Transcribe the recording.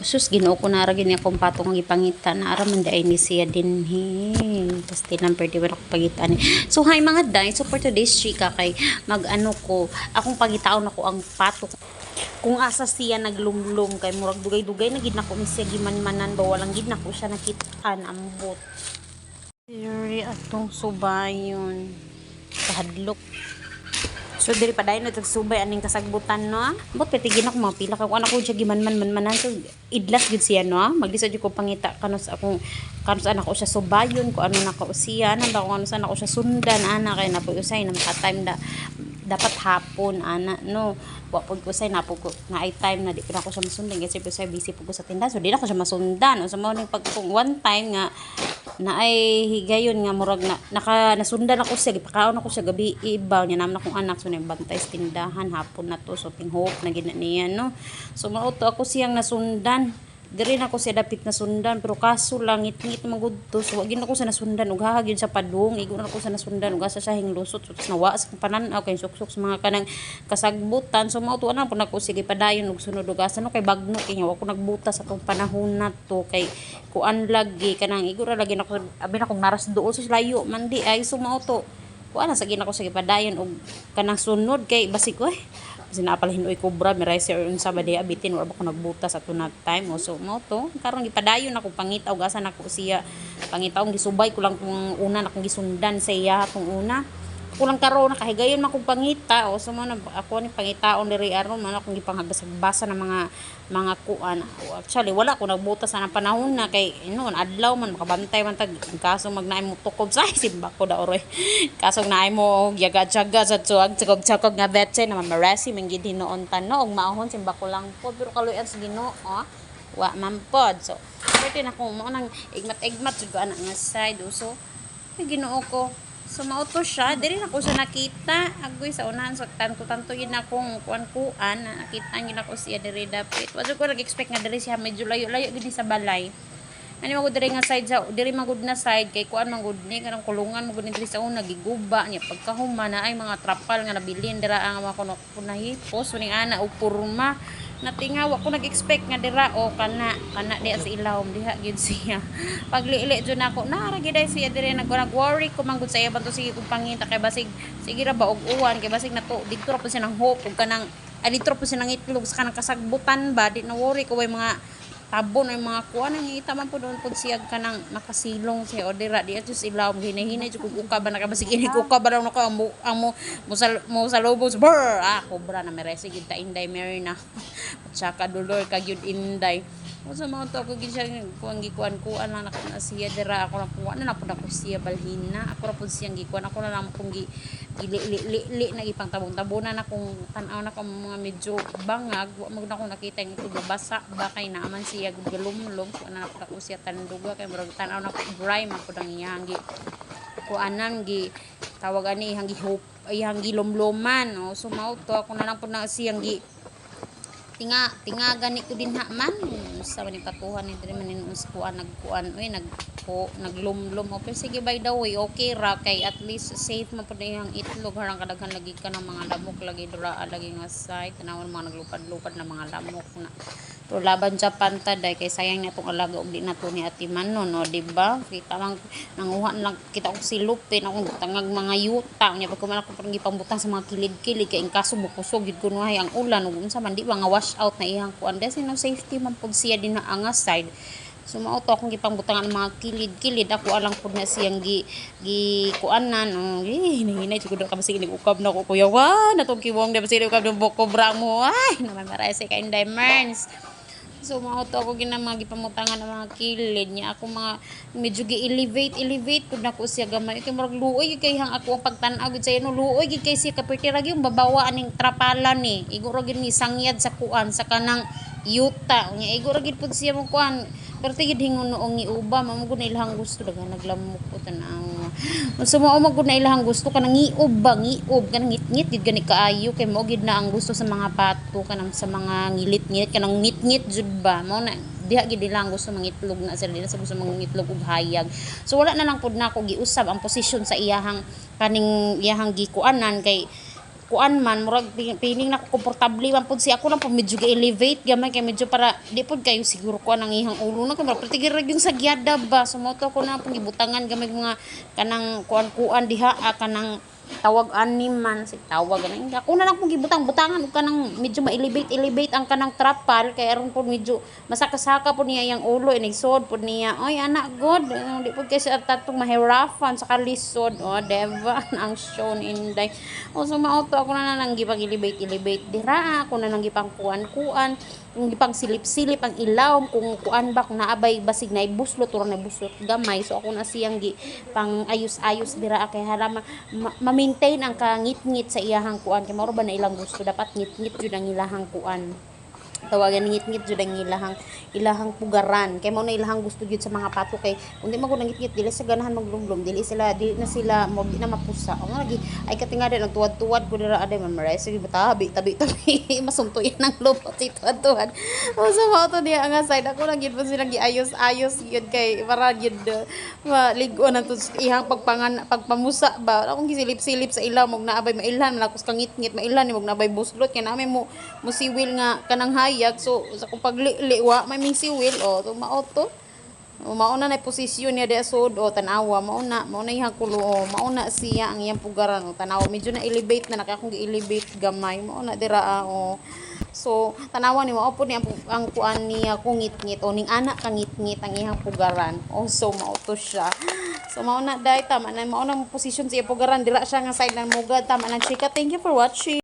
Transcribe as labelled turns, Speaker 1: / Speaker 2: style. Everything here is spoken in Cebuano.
Speaker 1: Sus, Ginoo ko, naa ra gyud ni akong pato nga gipangita, naa ra man diay ni siya dinhi. Basta lang pwede ba ako pangita ni. So hi, mga day, so for today's chika kay mag ano ko, akong pangitaon ako ang pato kung asa siya naglumlum kay murag dugay-dugay na gid nako ni siya gimanmanan ba, walang gid nako siya nakitaan, ambot. Diri atong subayon. Kahadlok. So diri pa dayon na subay aning kasagbutan, no. Ambot pwede ako mga pila ka kung ko siya gimanman manmanan, so idlas gid siya, no. Maglisod jud ko pangita kanus akong kanus anak ko siya subayon ko ano na ko siya ano ba kung ano sa ko siya sundan ana kay na po usay na maka time da dapat hapon ana, no. Wa pud ko say na ko na ay time na di pa na ako siya masundan kasi usay busy pud ko sa tindahan, so di na ko siya masundan. O sa mao ning pag kung one time nga na ay higayon nga murag na naka nasundan ako siya, gipakaon ako siya gabi ibaw niya naman akong anak, so bantay sa tindahan hapon na to, so pinghop na gid na niya, no. So mao to ako siyang nasundan, diri na ako siya dapit nasundan, pero kaso lang ngit-ngit man gud to, so wa gid ako siya nasundan ug hahag yun sa padung igo na ako siya nasundan ug asa siya hinglusot, so tas nawa sa panan-aw kay suksok sa mga kanang kasagbutan. So mao to ana pud nako sige padayon ug sunod ug asa, no, kay bagno kay wa ko nagbuta sa tong panahon na to kay kuan lagi kanang igo ra lagi nako abi na kong naras duol sa layo man di ay. So mao to kuan na sa gina ko sige padayon og kanang sunod kay basig oy kasi naa pala hinuoy kobra mi rice or unsa ba diya bitin wa ba ko nagbuta sa tunat time o. So mao to karon gipadayon ako pangita og asa nako siya pangita, gisubay ko lang kung una na akong gisundan sa iya kung una kulang karon nakahigayon man kong pangita o. So mo na ako ni pangitaon diri aron man akong gipanghagbasa ng mga kuan. Actually, wala ko nagbuta sa nang panahon na kay noon adlaw man makabantay man tag kaso magnaay mo tukob sa simba ko da oroy kaso naay mo yaga-jaga sa tuwag tsakog-tsakog nga betche na mamarasi man gid hinuon tan, no, og maahon simba ko lang po, pero kaluyan sa Ginoo wa man pod. So pwede na kung mo nang igmat-igmat jud ko ana nga side. So ay, Ginoo ko. So mao to siya, diri na ko siya nakita. Agoy sa unahan, so tanto-tanto yun akong kuan-kuan, na nakita gyud ako siya diri dapit. Wa jud ko nag-expect nga diri siya, medyo layo-layo gid ni sa balay. Ani magud diri nga side sa diri magud na side kay kuan magud ni kanang kulungan magud ni diri sa una giguba niya pagkahuman na ay mga trapal nga nabilin dira ang mga kuno kunahipos. So ning ana og porma natingaw ko nag-expect nga dira o kana kana diha sa ilawom diha gyud siya. Paglili jud nako naa ra gyud ay siya diri, nag worry ko man gud sa iya banto sige kung pangita kay basig sige ra ba og uwan kay basig nato didto ra po siya nang hope ug kanang ay didto ra po siya nang itlog sa kanang kasagbutan ba. Di na worry ko way mga tabon ay mga kuan ang ita man po doon po siya kanang makasilong siya o dira di ato sa ilawom hinahinay jud kog uka ba nakabasig ini uka ba daw nako ang mo mo sa lubong brr ah kobra na merese gid ta Inday Mary na tsaka dolor kag yun Inday o. Sa mga to ako gid siya kuan gikuan kuan lang nako na siya dira ako na kuan na pud ako siya balhina ako ra pud siyang gikuan ako na lang kung gi li li li, li na ipang tabong-tabonan akong tan-aw na ko mga medyo bangag wa mo na ko nakita yung ito basa ba kay naaman siya galumlum kuan na pud ako siya tanduga kay murag tan-aw na ko dry man pud ang iyang gi kuanan gi tawag ani iyang gi hope iyang gilumluman o. So mao to ako na lang pud na siyang gi tinga tinga gani ko din ha man sa man patuhan ni diri man ni sa kuan nagkuan oy nagko naglumlum o. Pero sige, by the way, okay ra kay at least safe man pud iyang itlog harang kadaghan lagi ka ng mga lamok lagi dura lagi nga site tanawon mga naglupad-lupad na mga lamok na. Pero laban Japan ta day kay sayang na itong alaga og di na to ni Ate Manon, no, di ba? Kita lang nanguha na lang kita og silupin akong tangag mga yuta nya pag kuman ako parang gipambutang sa mga kilid-kilid kay in kaso mokusog gid kunuhay ang ulan ug unsa man di ba nga wash out na iyang kuan dahil no safety man pud siya din na nga side. So mao to akong gipangbutangan ang mga kilid-kilid ako alang pud na siyang gi gi kuanan oh eh hinahinay jud ko ka basig ukab na ko kuya wa na tong kiwong di basig ukab ng kobra mo ay naman maray sa kay Inday Merns. So mao to ako gina mga gipamutangan ng mga kilid niya ako mga medyo gi-elevate elevate pud nako siya gamay kay murag luoy gyud kay hang ako ang pagtan-aw gud sa no luoy gyud kay siya kaperte ra gyud babawa aning trapalan ni igo ra gyud ni sangyad sa kuan sa kanang yuta nya igo ra gyud pud siya mo kuan pero tigid hingon noong iuba mao gud na ilahang gusto daghan naglamok ko tan-aw. So mao man gud na ilahang gusto kanang ngiob ba ngiob kanang ngit-ngit gid gani kaayo kay mao gid na ang gusto sa mga pato kanang sa mga ngilit-ngilit kanang ngit-ngit jud ba mao na diha gid nila ang gusto mangitlog na sila dila sa gusto mangitlog og hayag. So wala na lang pud nako giusab ang posisyon sa iyahang kaning iyahang gikuanan kay Kuan man, murag feeling na ko komportable man pud siya. Ako lang pud medyo ga-elevate gamay kay medyo para di pud kayo siguro kuan ang ihang ulo na kay murag pertige ra yung sa gyada ba. So mao to, ako na pong gibutangan gamay mga kanang kuan-kuan diha, kanang tawag ani man si tawag ani. Ako na lang pong gibutang butangan og kanang medyo ma-elevate elevate ang kanang trapal kay aron pud medyo masaka-saka pud niya iyang ulo, inisod pud niya. Oy, anak god, di pud kay siya tatong mahirapan sa kalisod. O deva ang show inday. O so mao to, ako na lang gipang elevate elevate dira, ako na lang gipang kuan-kuan, kung gipang silip-silip ang ilawom kung kuan ba, kung naabay basig na ibuslot or na buslot gamay. So ako na siyang gi pang ayos-ayos dira kay hala ma-maintain ang kangit-ngit sa iyahang kuan kay mao ba na ilang gusto, dapat ngit-ngit jud ang ilahang kuan, tawagan, ngit-ngit jud ang ilahang pugaran kay mao na ilahang gusto jud sa mga pato, kay kung di man gud ngit-ngit, dili sa ganahan maglumlum, dili sila, dili na sila mo, di na mapusa. Ang lagi ay katingada, nagtuwad-tuwad ko dira aday man maray sige tabi tabi tabi, masunto yan ang lupot si tuwad-tuwad. O sa mao to diya nga side, ako lang gyud po sila giayos-ayos gyud kay para gyud maligo na to sa ihang pagpangan pagpamusa ba. Akong gisilip-silip sa ilaw mo naabay mailhan man ako sa kangit-ngit, mailhan mo naabay buslot kay nami mo musiwil nga kanang hayag. So sa kung paglili wa may ming siwil. O to, mao to. O, mao na posisyon niya diya sud. O tan-awa, mao na iyang kulo. O mao na siya ang iyang pugaran. O tan-awa, medyo na elevate na naka akong gi-elevate gamay. Mao na dira, o. So tanawa ni mao pud ni ang kuan niya kung ngit-ngit o ning ana ka ngit-ngit ang iyang pugaran. O so mao to siya. So mao na day, tama na, mao na ang posisyon sa iyang pugaran dira siya nga side ng mugad. Tama na, chika. Thank you for watching.